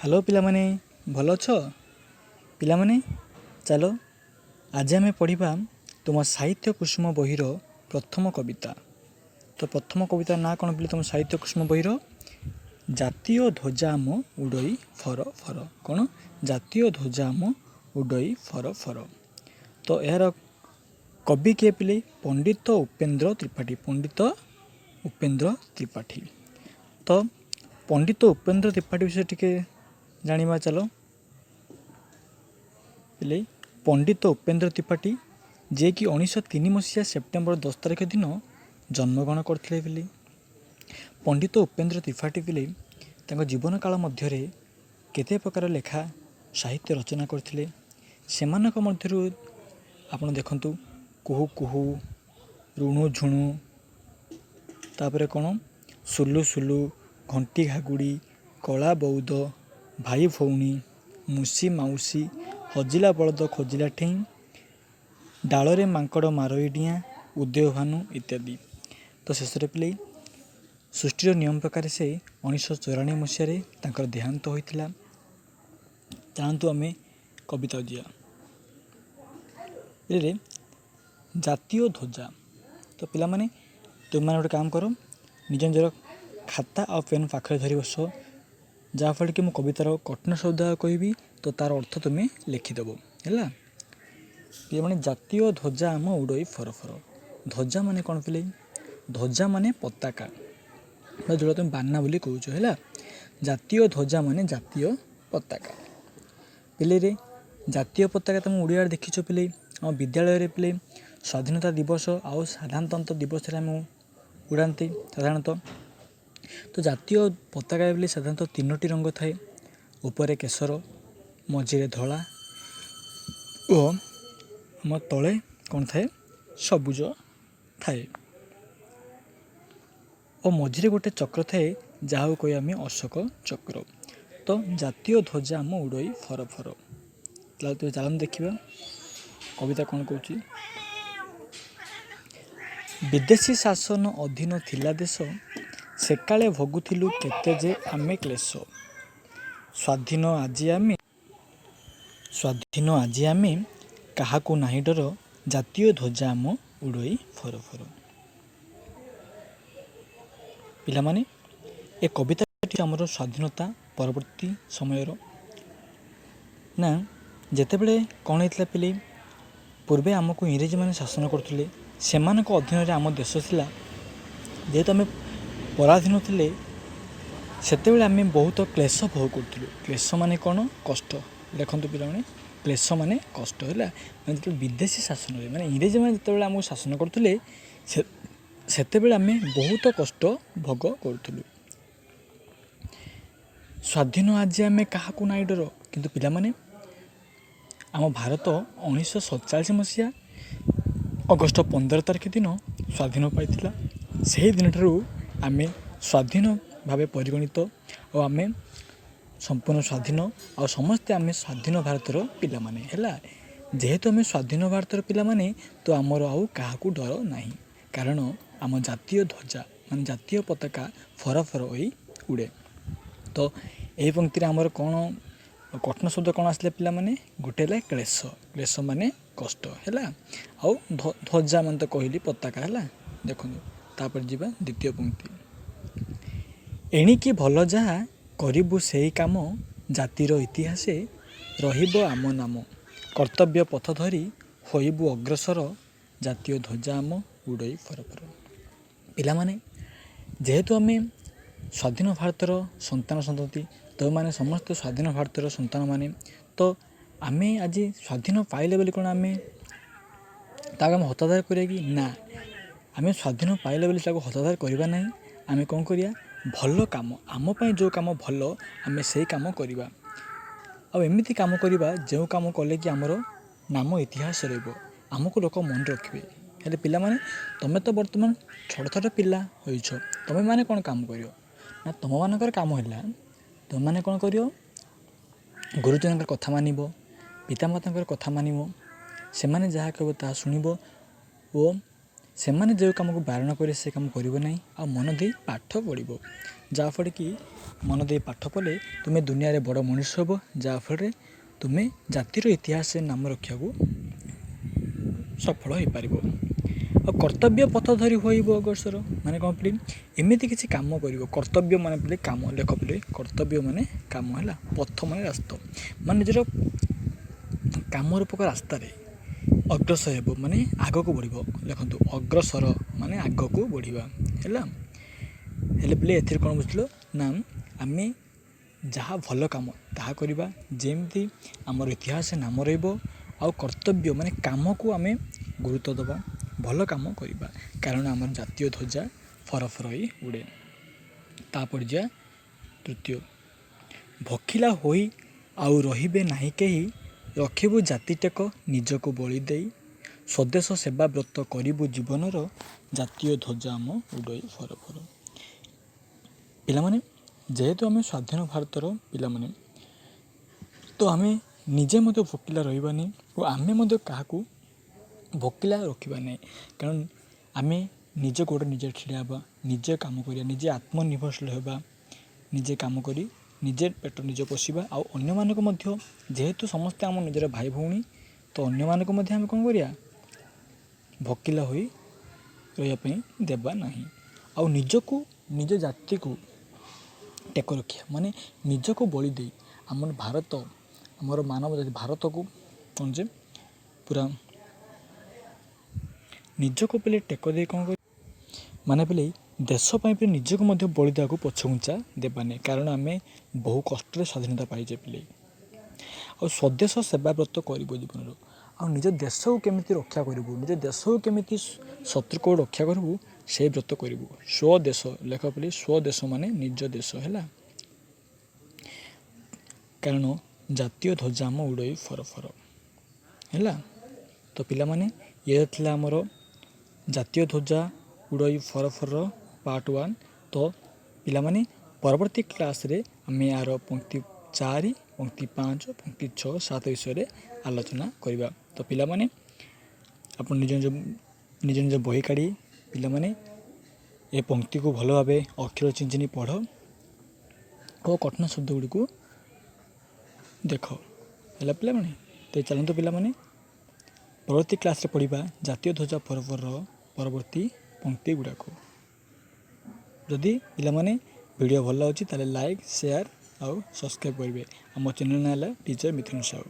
Hello ପିଲାମାନେ, ଭଲ ଅଛ? ପିଲାମାନେ, ଚାଲ ଆଜି ଆମେ ପଢ଼ିବା ତୁମ ସାହିତ୍ୟ କୁସୁମ ବହିର ପ୍ରଥମ କବିତା। ତ ପ୍ରଥମ କବିତା ନାଁ କ'ଣ ପିଲେ? ତୁମ ସାହିତ୍ୟ କୁସୁମ ବହିର ଜାତୀୟ ଧ୍ୱଜା ଆମ ଉଡ଼ଇ ଫର ଫର। କ'ଣ? ଜାତୀୟ ଧ୍ୱଜା ଆମ ଉଡ଼ଇ ଫର ଫର। ତ ଏହାର କବି କିଏ ପିଲେ? ପଣ୍ଡିତ ଉପେନ୍ଦ୍ର ତ୍ରିପାଠୀ। ପଣ୍ଡିତ ଉପେନ୍ଦ୍ର ତ୍ରିପାଠୀ। ତ ପଣ୍ଡିତ ଉପେନ୍ଦ୍ର ତ୍ରିପାଠୀ ବିଷୟରେ ଟିକେ ଜାଣିବା ଚାଲ ପିଲେ। ପଣ୍ଡିତ ଉପେନ୍ଦ୍ର ତ୍ରିପାଠୀ, ଯିଏକି 1903 ମସିହା ସେପ୍ଟେମ୍ବର 10 ତାରିଖ ଦିନ ଜନ୍ମଗ୍ରହଣ କରିଥିଲେ ପିଲେ। ପଣ୍ଡିତ ଉପେନ୍ଦ୍ର ତ୍ରିପାଠୀ ପିଲେ ତାଙ୍କ ଜୀବନ କାଳ ମଧ୍ୟରେ କେତେ ପ୍ରକାର ଲେଖା ସାହିତ୍ୟ ରଚନା କରିଥିଲେ। ସେମାନଙ୍କ ମଧ୍ୟରୁ ଆପଣ ଦେଖନ୍ତୁ, କୁହୁ କୁହୁ, ରୁଣୁ ଝୁଣୁ, ତାପରେ କ'ଣ, ସୁଲୁ ସୁଲୁ, ଘଣ୍ଟି ଘାଗୁଡ଼ି, କଳା ବଉଦ, ଭାଇ ଭଉଣୀ, ମୁସି ମାଉସୀ, ହଜିଲା ବଳଦ ଖୋଜିଲା ଠେଇଁ, ଡାଳରେ ମାଙ୍କଡ଼ ମାରଇ ଡିଆଁ, ଉଦୟଭାନୁ ଇତ୍ୟାଦି। ତ ଶେଷରେ ପିଲେ, ସୃଷ୍ଟିର ନିୟମ ପ୍ରକାରେ ସେ 1994 ମସିହାରେ ତାଙ୍କର ଦେହାନ୍ତ ହୋଇଥିଲା। ଚାଲନ୍ତୁ ଆମେ କବିତା ଯିବା। ଏରେ ଜାତୀୟ ଧ୍ୱଜା। ତ ପିଲାମାନେ, ତୁମେମାନେ ଗୋଟେ କାମ କର, ନିଜ ନିଜର ଖାତା ଆଉ ପେନ୍ ପାଖରେ ଧରି ବସ, ଯାହାଫଳରେ କି ମୁଁ କବିତାର କଠିନ ଶବ୍ଦ କହିବି ତ ତାର ଅର୍ଥ ତୁମେ ଲେଖିଦେବ। ହେଲା ପିଲାମାନେ? ଜାତୀୟ ଧ୍ୱଜା ଆମ ଉଡ଼ଇ ଫର ଫର। ଧ୍ୱଜା ମାନେ କ'ଣ ପିଲେ? ଧ୍ୱଜା ମାନେ ପତାକା ବା ଯେଉଁଟା ତୁମେ ବାନା ବୋଲି କହୁଛ। ହେଲା? ଜାତୀୟ ଧ୍ୱଜା ମାନେ ଜାତୀୟ ପତାକା। ପିଲେରେ, ଜାତୀୟ ପତାକା ତୁମେ ଓଡ଼ିଆରେ ଦେଖିଛ ପିଲେ। ଆମ ବିଦ୍ୟାଳୟରେ ପିଲେ, ସ୍ୱାଧୀନତା ଦିବସ ଆଉ ସାଧାରଣତନ୍ତ୍ର ଦିବସରେ ଆମେ ଉଡ଼ାନ୍ତି ସାଧାରଣତଃ। ତ ଜାତୀୟ ପତାକା ବୋଲି ସାଧାରଣତଃ ତିନୋଟି ରଙ୍ଗ ଥାଏ। ଉପରେ କେଶର, ମଝିରେ ଧଳା ଓ ଆମ ତଳେ କ'ଣ ଥାଏ? ସବୁଜ ଥାଏ। ଓ ମଝିରେ ଗୋଟେ ଚକ୍ର ଥାଏ, ଯାହାକୁ କହିବା ଆମେ ଅଶୋକ ଚକ୍ର। ତ ଜାତୀୟ ଧ୍ୱଜା ଆମ ଉଡ଼ଇ ଫର ଫର। ତାହେଲେ ଚାଲନ୍ତୁ ଦେଖିବା କବିତା କ'ଣ କହୁଛି। ବିଦେଶୀ ଶାସନ ଅଧୀନ ଥିଲା ଦେଶ, ସେକାଳେ ଭୋଗୁଥିଲୁ କେତେ ଯେ ଆମେ କ୍ଲେଶ। ସ୍ୱାଧୀନ ଆଜି ଆମେ, ସ୍ୱାଧୀନ ଆଜି ଆମେ, କାହାକୁ ନାହିଁ ଡର, ଜାତୀୟ ଧ୍ୱଜା ଆମ ଉଡ଼ଇ ଫର ଫର। ପିଲାମାନେ, ଏ କବିତାଟି ଆମର ସ୍ୱାଧୀନତା ପରବର୍ତ୍ତୀ ସମୟର ନା, ଯେତେବେଳେ କ'ଣ ହେଇଥିଲା ପିଲେ, ପୂର୍ବେ ଆମକୁ ଇଂରେଜୀମାନେ ଶାସନ କରୁଥିଲେ, ସେମାନଙ୍କ ଅଧୀନରେ ଆମ ଦେଶ ଥିଲା। ଯେହେତୁ ଆମେ ପରାଧୀନ ଥିଲେ, ସେତେବେଳେ ଆମେ ବହୁତ କ୍ଲେଶ ଭୋଗ କରୁଥିଲୁ। କ୍ଲେଶ ମାନେ କ'ଣ? କଷ୍ଟ। ଲେଖନ୍ତୁ ପିଲାମାନେ, କ୍ଲେଶ ମାନେ କଷ୍ଟ। ହେଲା? ମାନେ ଯେତେବେଳେ ବିଦେଶୀ ଶାସନରେ, ମାନେ ଇଂରେଜୀମାନେ ଯେତେବେଳେ ଆମକୁ ଶାସନ କରୁଥିଲେ, ସେତେବେଳେ ଆମେ ବହୁତ କଷ୍ଟ ଭୋଗ କରୁଥିଲୁ। ସ୍ୱାଧୀନ ଆଜି ଆମେ, କାହାକୁ ନାଇଁ ଡର। କିନ୍ତୁ ପିଲାମାନେ, ଆମ ଭାରତ 1947 ମସିହା ଅଗଷ୍ଟ 15 ତାରିଖ ଦିନ ସ୍ୱାଧୀନ ପାଇଥିଲା। ସେହି ଦିନଠାରୁ ଆମେ ସ୍ୱାଧୀନ ଭାବେ ପରିଗଣିତ ଆଉ ଆମେ ସମ୍ପୂର୍ଣ୍ଣ ସ୍ୱାଧୀନ ଆଉ ସମସ୍ତେ ଆମେ ସ୍ୱାଧୀନ ଭାରତର ପିଲାମାନେ। ହେଲା? ଯେହେତୁ ଆମେ ସ୍ୱାଧୀନ ଭାରତର ପିଲାମାନେ, ତ ଆମର ଆଉ କାହାକୁ ଡର ନାହିଁ, କାରଣ ଆମ ଜାତୀୟ ଧ୍ୱଜା ମାନେ ଜାତୀୟ ପତାକା ଫର ଫର ହୋଇ ଉଡ଼େ। ତ ଏହି ପଙ୍କ୍ତିରେ ଆମର କ'ଣ କଠିନ ଶବ୍ଦ କ'ଣ ଆସିଲା ପିଲାମାନେ? ଗୋଟେ ହେଲା କ୍ଲେଶ। କ୍ଲେଶ ମାନେ କଷ୍ଟ। ହେଲା? ଆଉ ଧ୍ୱଜା ମାନେ ତ କହିଲି ପତାକା। ହେଲା? ଦେଖନ୍ତୁ, ତାପରେ ଯିବା ଦ୍ୱିତୀୟ ପଙ୍କ୍ତି। ଏଣିକି ଭଲ ଯାହା କରିବୁ ସେଇ କାମ, ଜାତିର ଇତିହାସେ ରହିବ ଆମ ନାମ। କର୍ତ୍ତବ୍ୟ ପଥ ଧରି ହୋଇବୁ ଅଗ୍ରସର, ଜାତୀୟ ଧ୍ୱଜା ଆମ ଉଡ଼ଇ ଫର ଫର। ପିଲାମାନେ, ଯେହେତୁ ଆମେ ସ୍ୱାଧୀନ ଭାରତର ସନ୍ତାନ ସନ୍ତତି, ତୁମେମାନେ ସମସ୍ତେ ସ୍ୱାଧୀନ ଭାରତର ସନ୍ତାନମାନେ, ତ ଆମେ ଆଜି ସ୍ୱାଧୀନ ପାଇଲେ ବୋଲି କ'ଣ ଆମେ ତାକୁ ଆମେ ହତାଦର କରିବା କି? ନା, ଆମେ ସ୍ୱାଧୀନ ପାଇଲେ ବୋଲି ତାକୁ ହତାଦର କରିବା ନାହିଁ। ଆମେ କ'ଣ କରିବା? ଭଲ କାମ, ଆମ ପାଇଁ ଯେଉଁ କାମ ଭଲ, ଆମେ ସେଇ କାମ କରିବା। ଆଉ ଏମିତି କାମ କରିବା ଯେଉଁ କାମ କଲେ କି ଆମର ନାମ ଇତିହାସ ରହିବ, ଆମକୁ ଲୋକ ମନେ ରଖିବେ। ହେଲେ ପିଲାମାନେ, ତୁମେ ତ ବର୍ତ୍ତମାନ ଛୋଟ ଛୋଟ ପିଲା ହୋଇଛ। ତୁମେମାନେ କ'ଣ କାମ କରିବ ନା, ତୁମମାନଙ୍କର କାମ ହେଲା ତୁମେମାନେ କ'ଣ କରିବ? ଗୁରୁଜନଙ୍କର କଥା ମାନିବ, ପିତାମାତାଙ୍କର କଥା ମାନିବ, ସେମାନେ ଯାହା କହିବ ତାହା ଶୁଣିବ ଓ ସେମାନେ ଯେଉଁ କାମକୁ ବାରଣ କରିବେ ସେ କାମ କରିବ ନାହିଁ ଆଉ ମନ ଦେଇ ପାଠ ପଢ଼ିବ, ଯାହାଫଳରେ କି ମନ ଦେଇ ପାଠ ପଢ଼ିଲେ ତୁମେ ଦୁନିଆରେ ବଡ଼ ମଣିଷ ହେବ, ଯାହାଫଳରେ ତୁମେ ଜାତିର ଇତିହାସରେ ନାମ ରଖିବାକୁ ସଫଳ ହେଇପାରିବ। ଆଉ କର୍ତ୍ତବ୍ୟ ପଥ ଧରି ହୋଇବ ଅଗ୍ରସର ମାନେ କ'ଣ ପିଲେ? ଏମିତି କିଛି କାମ କରିବ। କର୍ତ୍ତବ୍ୟ ମାନେ ପିଲେ କାମ। ଲେଖ ପିଲେ, କର୍ତ୍ତବ୍ୟ ମାନେ କାମ ହେଲା, ପଥ ମାନେ ରାସ୍ତା, ମାନେ ନିଜର କାମ ରୂପକ ରାସ୍ତାରେ ଅଗ୍ରସର ହେବ, ମାନେ ଆଗକୁ ବଢ଼ିବ। ଲେଖନ୍ତୁ, ଅଗ୍ରସର ମାନେ ଆଗକୁ ବଢ଼ିବା। ହେଲା? ହେଲେ ପିଲେ, ଏଥିରେ କ'ଣ ବୁଝିଲ ନା ଆମେ ଯାହା ଭଲ କାମ ତାହା କରିବା, ଯେମିତି ଆମର ଇତିହାସ ନାମ ରହିବ। ଆଉ କର୍ତ୍ତବ୍ୟ ମାନେ କାମକୁ ଆମେ ଗୁରୁତ୍ୱ ଦେବା, ଭଲ କାମ କରିବା, କାରଣ ଆମର ଜାତୀୟ ଧ୍ୱଜା ଫରଫର ହୋଇ ଉଡ଼େ। ତାପରେ ଯିବା ତୃତୀୟ। ଭୋକିଲା ହୋଇ ଆଉ ରହିବେ ନାହିଁ କେହି, ରଖିବୁ ଜାତି ଟେକ ନିଜକୁ ବଳି ଦେଇ, ସ୍ୱଦେଶ ସେବା ବ୍ରତ କରିବୁ ଜୀବନର, ଜାତୀୟ ଧ୍ୱଜା ଆମ ଉଡ଼ଇ ଫର ଫର। ପିଲାମାନେ, ଯେହେତୁ ଆମେ ସ୍ୱାଧୀନ ଭାରତର ପିଲାମାନେ, ତ ଆମେ ନିଜେ ମଧ୍ୟ ଭୋକିଲା ରହିବାନି ଓ ଆମେ ମଧ୍ୟ କାହାକୁ ଭୋକିଲା ରଖିବା ନାହିଁ। କାରଣ ଆମେ ନିଜ ଗୋଡ଼ରେ ନିଜେ ଛିଡ଼ା ହେବା, ନିଜେ କାମ କରିବା, ନିଜେ ଆତ୍ମନିର୍ଭରଶୀଳ ହେବା, ନିଜେ କାମ କରି ନିଜେ ପେଟ ନିଜେ ପୋଷିବା। ଆଉ ଅନ୍ୟମାନଙ୍କୁ ମଧ୍ୟ, ଯେହେତୁ ସମସ୍ତେ ଆମ ନିଜର ଭାଇ ଭଉଣୀ, ତ ଅନ୍ୟମାନଙ୍କୁ ମଧ୍ୟ ଆମେ କ'ଣ କରିବା? ଭୋକିଲା ହୋଇ ରହିବା ପାଇଁ ଦେବା ନାହିଁ। ଆଉ ନିଜକୁ, ନିଜ ଜାତିକୁ ଟେକ ରଖିବା, ମାନେ ନିଜକୁ ବଳି ଦେଇ ଆମର ଭାରତ, ଆମର ମାନବ ଜାତି ଭାରତକୁ କ'ଣ ଯେ ପୁରା ନିଜକୁ ପିଲେ ଟେକ ଦେଇ କ'ଣ କରି, ମାନେ ପିଲେ ଦେଶ ପାଇଁ ବି ନିଜକୁ ମଧ୍ୟ ବଳି ଦେବାକୁ ପଛଘୁଞ୍ଚା ଦେବାନି, କାରଣ ଆମେ ବହୁ କଷ୍ଟରେ ସ୍ୱାଧୀନତା ପାଇଛେ ପିଲେ। ଆଉ ସ୍ୱଦେଶ ସେବା ବ୍ରତ କରିବ ଜୀବନର, ଆଉ ନିଜ ଦେଶକୁ କେମିତି ରକ୍ଷା କରିବୁ, ନିଜ ଦେଶକୁ କେମିତି ଶତ୍ରୁକୁ ରକ୍ଷା କରିବୁ, ସେଇ ବ୍ରତ କରିବୁ। ସ୍ୱଦେଶ ଲେଖ ପିଲେ, ସ୍ୱଦେଶ ମାନେ ନିଜ ଦେଶ। ହେଲା? କାରଣ ଜାତୀୟ ଧ୍ୱଜା ଆମ ଉଡ଼ଇ ଫର ଫର। ହେଲା ତ ପିଲାମାନେ, ଇଏ ଥିଲା ଆମର ଜାତୀୟ ଧ୍ୱଜା ଉଡ଼ଇ ଫର ଫରର ପାର୍ଟ 1। ତ ପିଲାମାନେ, ପରବର୍ତ୍ତୀ କ୍ଲାସ୍ରେ ଆମେ ଏହାର ପଙ୍କ୍ତି 4, ପଙ୍କ୍ତି 5, ପଙ୍କ୍ତି 6, 7 ବିଷୟରେ ଆଲୋଚନା କରିବା। ତ ପିଲାମାନେ, ଆପଣ ନିଜ ନିଜ ବହି କାଢ଼ି ପିଲାମାନେ ଏ ପଙ୍କ୍ତିକୁ ଭଲ ଭାବେ ଅକ୍ଷର ଚିହ୍ନି ଚିହ୍ନି ପଢ଼ ଓ କଠିନ ଶବ୍ଦ ଗୁଡ଼ିକୁ ଦେଖ। ହେଲା ପିଲାମାନେ? ତ ଚାଲନ୍ତୁ ପିଲାମାନେ, ପରବର୍ତ୍ତୀ କ୍ଲାସ୍ରେ ପଢ଼ିବା ଜାତୀୟ ଧ୍ୱଜା ପର୍ବର ପରବର୍ତ୍ତୀ ପଙ୍କ୍ତି ଗୁଡ଼ାକୁ। ଯଦି ପିଲାମାନେ ଭିଡ଼ିଓ ଭଲ ଲାଗୁଛି, ତାହେଲେ ଲାଇକ୍, ସେୟାର ଆଉ ସବସ୍କ୍ରାଇବ୍ କରିବେ। ଆମ ଚ୍ୟାନେଲ୍ ନାଁ ହେଲା ଟିଚର୍ ମିଥୁନ ସାହୁ।